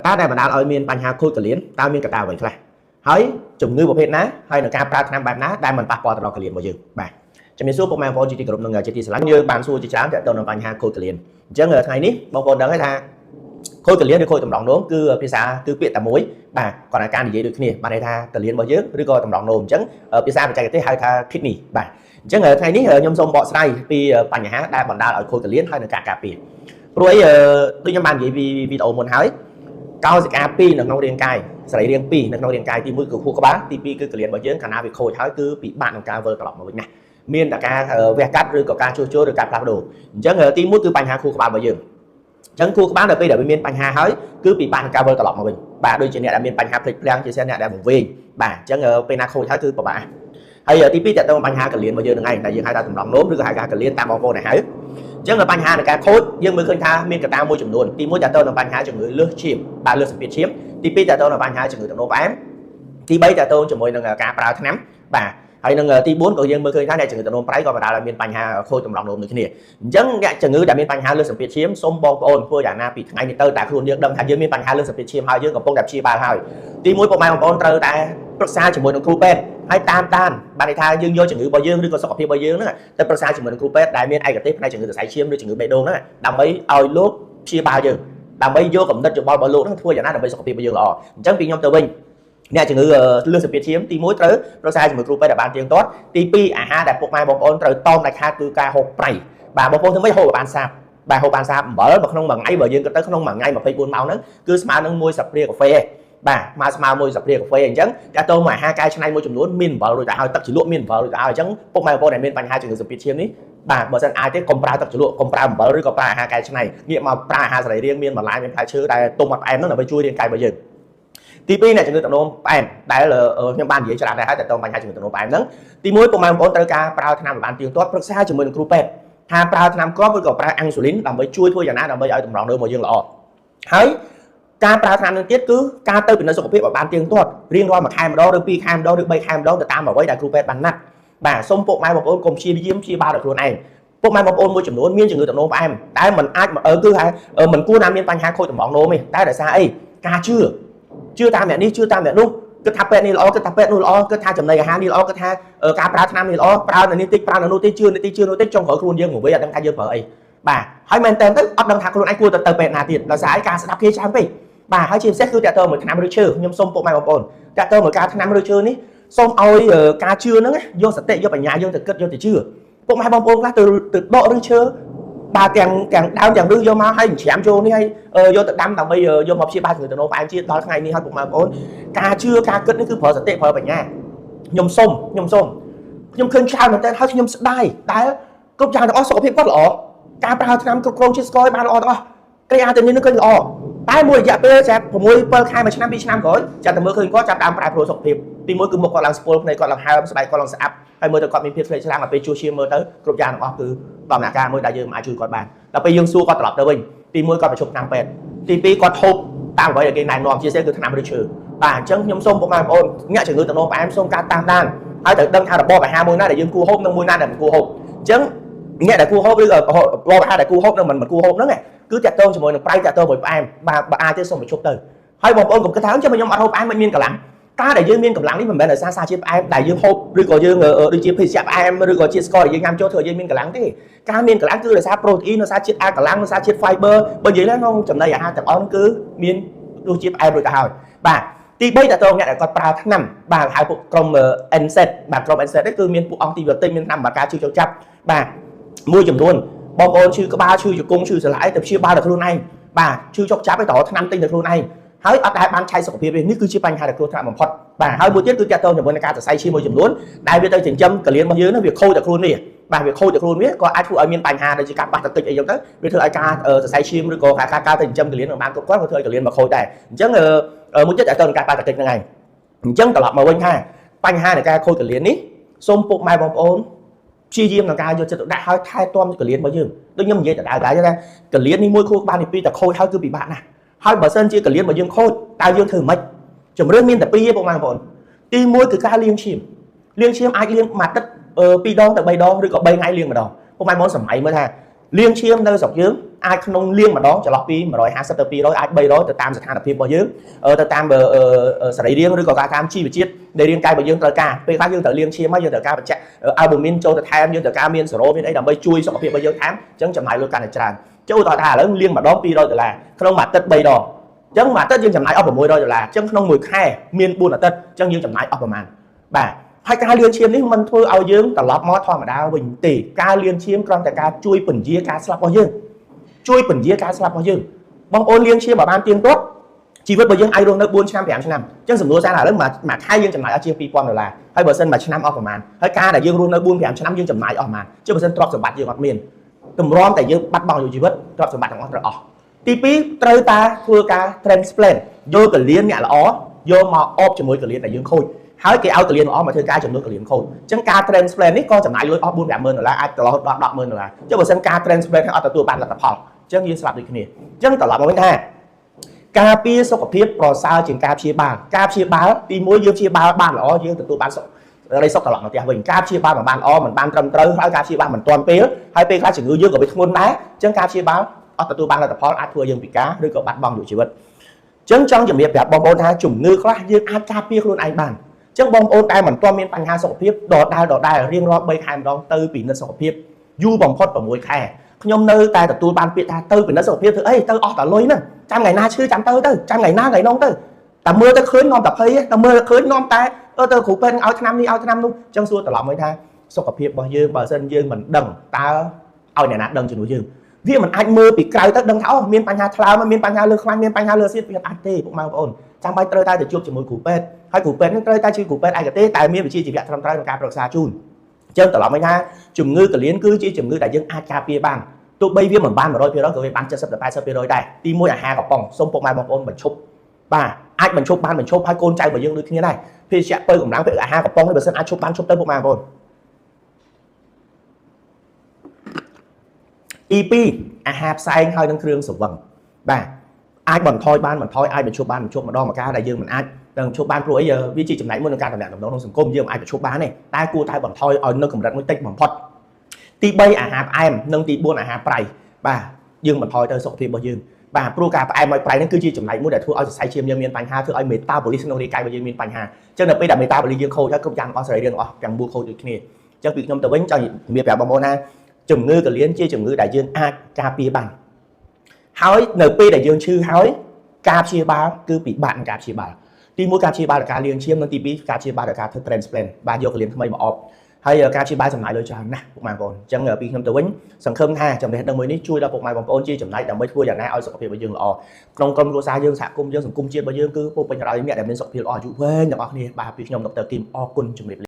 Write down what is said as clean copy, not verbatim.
ការដែលបណ្ដាលឲ្យមានបញ្ហាខូចក្រលៀនតើមានកត្តាអ្វីខ្លះហើយជំងឺប្រភេទណាហើយនឹងការប្រើថ្នាំបែបណាដែលមិនប៉ះពាល់ទៅដល់ក្រលៀនរបស់យើងបាទជំរាបសួរពុកម៉ែបងប្អូនជាទីគោរពនិងជាទីស្រឡាញ់យើងបានសួរជាច្រើនទាក់ទងនឹងបញ្ហាខូចក្រលៀនអញ្ចឹងថ្ងៃនេះបងប្អូនដឹងហើយថាខូចក្រលៀនឬខូចតម្រងនោមគឺភាសាគឺពាក្យតែមួយបាទគាត់តែការនិយាយដូចគ្នាបានន័យថាក្រលៀនរបស់យើងឬក៏តម្រងនោមអញ្ចឹងភាសាបច្ចេកទេសហៅថា kidney បាទអញ្ចឹងថ្ងៃនេះខ្ញុំសូមបកស្រាយពីបញ្ហាដែលបណ្ដាលឲ្យខូចក្រលៀនហើយនឹងការការពារព្រោះអីដូចខ្ញុំបាននិយាយពីវីដេអូមុនហើយកោសិកា2នៅក្នុងរាងកាយសរីរាង្គ2នៅក្នុងរាងកាយទី1គឺខួរក្បាលទី2គឺក្រលៀនរបស់យើងកាលណាវាខូចហើយគឺពិបាកក្នុងការវិលត្រឡប់មកវិញណាមានតែការវះកាត់ឬក៏ការជួសជុលឬការផ្លាស់ប្ដូរអញ្ចឹងទី1គឺបញ្ហាខួរក្បាលរបស់យើងអញ្ចឹងខួរក្បាលដល់ពេលដែលវាមានបញ្ហាហើយគឺពិបាកក្នុងការវិលត្រឡប់មកវិញបាទដូចជាអ្នកដែលមានបញ្ហាភ្លេចភ្លាំងជាពិសេសអ្នកដែលវង្វេងបាទអញ្ចឹងពេលណាខូចហើយគឺពិបាកហើយទី2តើតើបញ្ហាក្រលៀនរបស់យើងនឹងឯងដែលយើងហៅថាតម្រងនោមឬក៏ហៅថាក្រលៀនតាមបងប្អូនដែលហៅអញ្ចឹងបញ្ហានៃការខូចយើងមើលឃើញថាមានកត្តាមួយចំនួនទី1តើតើនឹងបញ្ហាជំងឺលើសឈាមបាទលើសសម្ពាធឈាមទី2តើតើនឹងបញ្ហាជំងឺទឹកនោមផ្អែមទី3តើតើជាមួយនឹងការប្រើថ្នាំបាទហើយនឹងទី4ក៏យើងមើលឃើញថាអ្នកជំងឺទឹកនោមប្រៃក៏បណ្ដាលឲ្យមានបញ្ហាខូចតម្រងនោមដូចគ្នាអញ្ចឹងអ្នកជំងឺដែលមានបញ្ហាលើសសម្ពាធឈាមសូមបងប្អូនធ្វើយ៉ាងណាពីថ្ងៃនេះទៅតែខ្លួនយើងដឹងថាយើងមានបញ្ហាលើសសម្ពាធឈាមហើយយើងកំពុងតែព្យាបាលហើយទី1ពុកម៉ែបងប្អូនត្រូវតែប្រឹក្សាជាមួយនឹងគ្រូពេទ្យហើយតាមដានបានន័យថាយើងយកជំងឺរបស់យើងឬក៏សុខភាពរបស់យើងហ្នឹងទៅប្រឹក្សាជាមួយនឹងគ្រូពេទ្យដែលមានឯកទេសផ្នែកជំងឺសរសៃឈាមឬជំងឺបេះដូងហ្នឹងដើម្បីឲ្យលោកព្យាបាលយើងដើម្បីយកកំណត់យោបល់របស់លោកហ្នឹងធ្វើយ៉ាងណាដើម្បីសុខភាពរបស់យើងល្អអញ្ចឹងពីខ្ញុំទៅវិញអ្នកជំងឺលើសសម្ពាធឈាមទី1ត្រូវប្រឹក្សាជាមួយគ្រូពេទ្យឲ្យបានទៀងទាត់ទី2អាហារដែលពុកម៉ែបងប្អូនត្រូវតមដាច់ខាតគឺការហូបប្រៃបាទបងប្អូនធ្វើម៉េចហូបឲ្យបានសាបបាទហូបបានសាបអំបិលមកក្នុងមួយថ្ងៃបើយើងគិតទៅក្នុងមួយថ្ងៃ24ម៉ោងហ្នឹងគឺស្មើនឹងមួយស្លាបព្រាកាហ្វេបាទមកស្មើមួយស្លាបព្រាកាហ្វេអញ្ចឹងតាក់ទងមកអាហារកែច្នៃមួយចំនួនមានអំបិលរួចទៅហើយទឹកជ្រលក់មានអំបិលរួចទៅហើយអញ្ចឹងពុកម៉ែបងប្អូនដែលមានបញ្ហាជំងឺសម្ពាធឈាមនេះបាទបើសិនអាចទេកុំប្រើទឹកជ្រលក់កុំប្រើអំបិលឬក៏ប្រើអាហារកែច្នៃងាកមកប្រើអាហារសរីរាង្គមានបន្លែមានផ្លែឈើដែលទុំអត់ផ្អែមហ្នឹងដើម្បីជួយរាងកាយរបស់យើងទី2អ្នកជំងឺទឹកនោមផ្អែមដែលខ្ញុំបាននិយាយច្រើនដែរហើយតើតបញ្ហាជំងឺទឹកនោមផ្អែមហ្នឹងទី1ពុកម៉ែបងប្អូនត្រូវការប្រើថ្នាំឲ្យបានទៀងទាត់ប្រឹក្សាជាមួយនឹងគ្រូពេទ្យថាប្រើថ្នាំគ្រាប់ឬក៏ប្រើអាំងស៊ូលីនដើម្បីជួយធ្វើយ៉ាងណាដើម្បីឲ្យតម្រងនោមរបស់យើងល្អហើយការប្រើថ្នាំនឹងទៀតគឺការទៅពិនិត្យសុខភាពឲ្យបានទៀងទាត់រៀងរាល់មួយខែម្ដងឬ2ខែម្ដងឬ3ខែម្ដងទៅតាមអ្វីដែលគ្រូពេទ្យបានណាត់បាទសូមពុកម៉ែបងប្អូនកុំព្យាយាមព្យាបាលដោយខ្លួនឯងពុកម៉ែបងប្អូនមួយចំនួនមានជំងឺទឹកនោមផ្អែមតែมันអាចគឺថាมันគួរណាមានបញ្ហាខូចតម្រងនោមទេតែដោយសារអីការជឿជឿតាមអ្នកនេះជឿតាមអ្នកនោះគិតថាពេទ្យនេះល្អគិតថាពេទ្យនោះល្អគិតថាចំណីអាហារនេះល្អគិតថាការប្រើថ្នាំនេះល្អប្រើនៅនេះតិចប្រើនៅនោះតិចជឿនេះតិចជឿនោះតិចចុងក្រោយខ្លួនយើងមកវិញអត់ដឹងថាយើងប្រើអីបាទហើយមែនតើទៅអត់ដឹងថាខ្លួនឯងគួរទៅទៅពេទ្យណាទៀតដោយសារឯការស្ដាប់គេច្រើនពេកបាទហើយជាពិសេសគឺតើតើមួយថ្នាំឬឈើខ្ញុំសូមពុកម៉ែបងប្អូនតើតើមួយការថ្នាំឬឈើនេះសូមឲ្យការជឿហ្នឹងយកសតិយកបញ្ញាយើងទៅគិតយកទៅជឿពុកម៉ែបងប្អូនខ្លះទៅទៅដកឬឈើបាទទាំងទាំងដើមទាំងឬយកមកឲ្យច្រាមចូលនេះឲ្យយកទៅដាំដើម្បីយកមកព្យាបាលជំងឺទឹកនោមផ្អែមជាតិដល់ថ្ងៃនេះឲ្យពុកម៉ែបងប្អូនការជឿការគិតនេះគឺប្រើសតិប្រើបញ្ញាខ្ញុំសុំខ្ញុំសុំខ្ញុំឃើញច្រើនមែនតើហើយខ្ញុំស្ដាយដែលគ្រប់យ៉ាងទាំងអស់សុខភាពគាត់ល្អការប្រើថ្នាំគ្រប់គ្រងជាតិស្ករឲ្យបានល្អទាំងអស់ក្រេអាតានីននឹងឃើញល្អតែមួយរយៈពេលចាប់6 7ខែ1ឆ្នាំ2ឆ្នាំក្រោយចាប់តែមើលឃើញគាត់ចាប់ដើមប្រែប្រួលសុខភាពទីមួយគឺមុខគាត់ឡើងស្ពុលភ្នែកគាត់ឡើងហើមស្បែកគាត់ឡើងស្អាប់ហើយមើលទៅគាត់មានភាពស្លេកស្លាំងដល់ពេលជួសជាមើលទៅគ្រប់យ៉ាងទាំងអស់គឺដំណាក់កាលមួយដែលយើងមិនអាចជួយគាត់បានដល់ពេលយើងសួរគាត់ត្រឡប់ទៅវិញទីមួយគាត់ប្រជុំថ្នាំពេទ្យទីពីរគាត់ហូបតាមអ្វីដែលគេណែនាំជាពិសេសគឺថ្នាំឬឈើបាទអញ្ចឹងខ្ញុំសូមពុកម៉ែបងប្អូនអ្នកជំងឺទឹកនោមផ្អែមសូមការតាមដានហើយត្រូវដឹងថារបបអាហារមួយណាដែលយើងគួរហូបនិងមួយណាដែលមិនគួរហូបអញ្ចឹងអ្នកដែលគួរហូបឬក៏របបអាហារដែលគួរហូបនិងមិនគួរហូបហ្នឹងគឺតាក់ទងជាមួយនឹងប្រៃតាក់ទងមួយផ្អែមបាទបើអាចទេសូមបញ្ឈប់ទៅហើយបងប្អូនកុំគិតថាចាំខ្ញុំអត់ហូបផ្អែមមិនមានកម្លាំងការដែលយើងមានកម្លាំងនេះមិនមែនដោយសារសារជាតិផ្អែមដែលយើងហូបឬក៏យើងដូចជាភេសជ្ជៈផ្អែមឬក៏ជាតិស្ករដែលយើងញ៉ាំចូលធ្វើឲ្យយើងមានកម្លាំងទេការមានកម្លាំងគឺដោយសារប្រូតេអ៊ីនដោយសារជាតិអាកម្លាំងដោយសារជាតិ fiber បើនិយាយឡើងក្នុងចំណីអាហារទាំងអស់គឺមានរសជាតិផ្អែមរួចទៅហើយបាទទី3តើតើអ្នកដែលគាត់ប្រើថ្នាំបាទហៅពួកក្រុម NSAID បាទក្រុម NSAID នេះគឺមានពួកអង់ទីប៊ីអូទិកមានថ្នាំបាការឈឺចុកចាប់បាទមួយចំនួនបងប្អូនឈឺក្បាលឈឺជង្គង់ឈឺសន្លាក់ទៅព្យាបាលដល់ខ្លួនឯងបាទឈឺចុកចាប់ឲ្យទៅថ្នាំទិញដល់ខ្លួនឯងហើយអត់ដែលបានឆែកសុខភាពទេនេះគឺជាបញ្ហាដែលគ្រោះថ្នាក់បំផុតបាទហើយមួយទៀតគឺតាក់ទងជាមួយនឹងការសរសៃឈាមមួយចំនួនដែលវាទៅចិញ្ចឹមកលៀនរបស់យើងនោះវាខូចតែខ្លួននេះបាទវាខូចតែខ្លួនវាក៏អាចធ្វើឲ្យមានបញ្ហាដូចជាការប៉ះទង្គិចអីចឹងទៅវាធ្វើឲ្យការសរសៃឈាមឬក៏ការការទៅចិញ្ចឹមកលៀនមិនបានគ្រប់គ្រាន់ក៏ធ្វើឲ្យកលៀនមកខូចដែរអញ្ចឹងមួយទៀតតាក់ទងនឹងការប៉ះទង្គិចហ្នឹងឯងអញ្ចឹងត្រឡប់មកវិញថាបញ្ហានៃការខូចកលៀននេះសូមពុកម៉ែបងប្អូនព្យាយាមក្នុងការយកចិត្តទុកដាក់ឲ្យថែទាំកលៀនរបស់យើងដូចខ្ញុំនិយាយដដែលៗថាកលៀននេះមួយខូចបាននេះពីរតែខូចហើយគឺពិបាកណាស់ហើយបើសិនជាកលៀនរបស់យើងខូចតើយើងធ្វើម៉េចជំរឿនមានតែពីរទេពុកម៉ែបងប្អូនទី1គឺការលាងឈាមលាងឈាមអាចលាងមួយអាទិត្យ 2ដងទៅ3ដងឬក៏3ថ្ងៃលាងម្ដងពុកម៉ែបងសម័យមើលថា លាងឈាមនៅស្រុកយើងអាចក្នុងលាងម្ដងចន្លោះពី150ទៅ200អាច300ទៅតាមស្ថានភាពរបស់យើងទៅតាមសរីរាង្គឬក៏ការតាមជីវជាតិនៃរាងកាយរបស់យើងត្រូវការពេលខ្លះយើងត្រូវលាងឈាមហើយយើងត្រូវការបញ្ជាក់អាល់ប៊ូមីនចូលទៅថែមយើងត្រូវការមានសេរ៉ូមានអីដើម្បីជួយសុខភាពរបស់យើងថែមអញ្ចឹងចំណាយលុយកាន់តែច្រើនចូលតថាឥឡូវលាងម្ដង200ដុល្លារក្នុងមួយអាទិត្យ3ដងអញ្ចឹងមួយអាទិត្យយើងចំណាយអស់600ដុល្លារអញ្ចឹងក្នុងមួយខែមាន4អាទិត្យអញ្ចឹងយើងចំណាយអស់ប្រហែលបាទហើយការលាងឈាមនេះមិនធ្វើឲ្យយើងត្រឡប់មកធម្មតាវិញទេការលាងឈាមគ្រាន់តែការជួយពន្យាការស្លាប់របស់យើងជួយពន្យាការស្លាប់របស់យើងបងប្អូនលាងឈាមឲ្យបានទៀងទាត់ជីវិតរបស់យើងអាចរស់នៅ4ឆ្នាំ5ឆ្នាំអញ្ចឹងសំណួរសារឥឡូវមួយខែយើងចំណាយអស់ជាង2000ដុល្លារហើយបើសិនមួយឆ្នាំអស់ប្រហែលហើយការដែលយើងរស់នៅ4 5ឆ្នាំយើងចំណាយអស់ប្រហែលចុះបើសិនទ្រព្យសម្បត្តិយើងអត់មានតម្រាំតែយើងបាត់បង់អាយុជីវិតទ្រព្យសម្បត្តិទាំងអស់ត្រូវអស់ទី2ត្រូវតាធ្វើការ transplant យកកលៀនអ្នកល្អយកមកអបជាមួយកលៀនដែលយើងខូចហើយគេឲ្យកលៀនល្អមកធ្វើការជំនួសកលៀនខូចអញ្ចឹងការ transplant នេះក៏ចំណាយលុយអស់4 50000ដុល្លារអាចទៅរហូតដល់100,000ដុល្លារចុះបើសិនការ transplant អត់ទទួលបានលទ្ធផលអញ្ចឹងយើងស្លាប់ដូចគ្នាអញ្ចឹងត្រឡប់មកវិញថាការពារសុខភាពប្រសើរជាងការព្យាបាលការព្យាបាលទី1យើងព្យាបាលបានល្អយើងទទួលបានសុខរីសុខត្រឡប់មកផ្ទះវិញការព្យាបាលមិនបានល្អមិនបានត្រឹមត្រូវហើយការព្យាបាលមិនទាន់ពេលហើយពេលខ្លះជំងឺយើងក៏វាធ្ងន់ដែរអញ្ចឹងការព្យាបាលអត់ទទួលបានលទ្ធផលអាចធ្វើយើងពិការឬក៏បាត់បង់អាយុជីវិតអញ្ចឹងចង់ជំរាបប្រាប់បងប្អូនថាជំងឺខ្លះយើងអាចការពារខ្លួនឯងបានអញ្ចឹងបងប្អូនតែមិនទាន់មានបញ្ហាសុខភាពដដែលដដែលរៀងរាល់3ខែម្ដងទៅពិនិត្យសុខភាពយូរបំផុត6ខែខ្ញុំនៅតែទទួលបានពាក្យថាទៅពិនិត្យសុខភាពធ្វើអីទៅអស់តែលុយហ្នឹងចាំថ្ងៃណាឈឺចាំទៅទៅចាំថ្ងៃណាថ្ងៃនោះទៅតែមើលទៅឃើញនាំតែភ័យតែមើលទៅឃើញនាំតែទៅគ្រូពេទ្យឲ្យថ្នាំនេះឲ្យថ្នាំនោះអញ្ចឹងសួរត្រឡប់មកថាសុខភាពរបស់យើងបើសិនយើងមិនដឹងតើឲ្យអ្នកណាដឹងជំនួសយើងវាមិនអាចមើលពីក្រៅទៅដឹងថាអូមានបញ្ហាថ្លើមមានបញ្ហាលើខ្លាញ់មានបញ្ហាលើសៀតវាអាចទេពុកម៉ែបងប្អូនចាំបាច់ត្រូវតែទៅជួបជាមួយគ្រូពេទ្យហើយគ្រូពេទ្យនឹងត្រូវតែជាគ្រូពេទ្យឯកទេសតែមានវិជ្ជាជីវៈត្រឹមត្រូវក្នុងការប្រឹក្សាជូនអញ្ចឹងត្រឡប់មកថាជំងឺកលៀនគឺជាជំងឺដែលយើងអាចការពារបានទោះបីវាមិនបាន100%ក៏វាបាន70ទៅ80%ដែរទី1អាហារកំប៉ុងសូមពុកម៉ែបងប្អូនបញ្ឈប់បាទអាចបញ្ឈប់បានបញ្ឈប់ហើយកូនចៅរបស់យើងដូចគ្នាដែរភេសជ្ជៈបើកម្លាំងពេលអាហារកំប៉ុងនេះបើសិនអាចឈប់បានឈប់ទៅពុកម៉ែបងប្អូនទី2អាហារផ្សែងហើយនឹងគ្រឿងស្រវឹងបាទអាចបន្ថយបានបន្ថយអាចបញ្ឈប់បានបញ្ឈប់ម្ដងម្កាលដែលយើងមិនអាចនឹងឈប់បានព្រោះអីវាជាចំណែកមួយក្នុងការតំណាក់តំណងក្នុងសង្គមយើងអាចបញ្ឈប់បានទេតែគួរតែបន្ថយឲ្យនៅកម្រិតមួយតិចបំផុតទី3អាហារផ្អែមនិងទី4អាហារប្រៃបាទយើងបន្ថយទៅសុខភាពរបស់យើងបាទព្រោះការផ្អែមឲ្យប្រៃហ្នឹងគឺជាចំណែកមួយដែលធ្វើឲ្យសរសៃឈាមយើងមានបញ្ហាធ្វើឲ្យ metabolism ក្នុងរាងកាយរបស់យើងមានបញ្ហាអញ្ចឹងដល់ពេលដែល metabolism យើងខូចហើយគ្រប់យ៉ាងអស់សរីរាង្គអស់ទាំងមូលខូចដូចគ្នាអញ្ចឹងពីខ្ញុំទៅវិញចង់ជំរាបប្រាប់បងប្អូនថាជំងឺកលៀនជាជំងឺដែលយើងអាចការពារបានហើយនៅពេលដែលយើងឈឺហើយការព្យាបាលគឺពិបាកក្នុងការព្យាបាលទី1ការព្យាបាលដោយការលាងឈាមនិងទី2ការព្យាបាលដោយការធ្វើ transplant បាទយកកលៀនថ្មីមកអបហើយការព្យាបាលចំណាយលុយច្រើនណាស់ពុកម៉ែបងប្អូនអញ្ចឹងពីខ្ញុំទៅវិញសង្ឃឹមថាចំណេះដឹងមួយនេះជួយដល់ពុកម៉ែបងប្អូនជាចំណែកដើម្បីធ្វើយ៉ាងណាឲ្យសុខភាពរបស់យើងល្អក្នុងក្រុមគ្រួសារយើងសហគមន៍យើងសង្គមជាតិរបស់យើងគឺពោពេញទៅដោយអ្នកដែលមានសុខភាពល្អអាយុវែងទាំងអស់គ្នាបាទពីខ្ញុំដុកទ័រគឹមអរគុណជំរាបលា។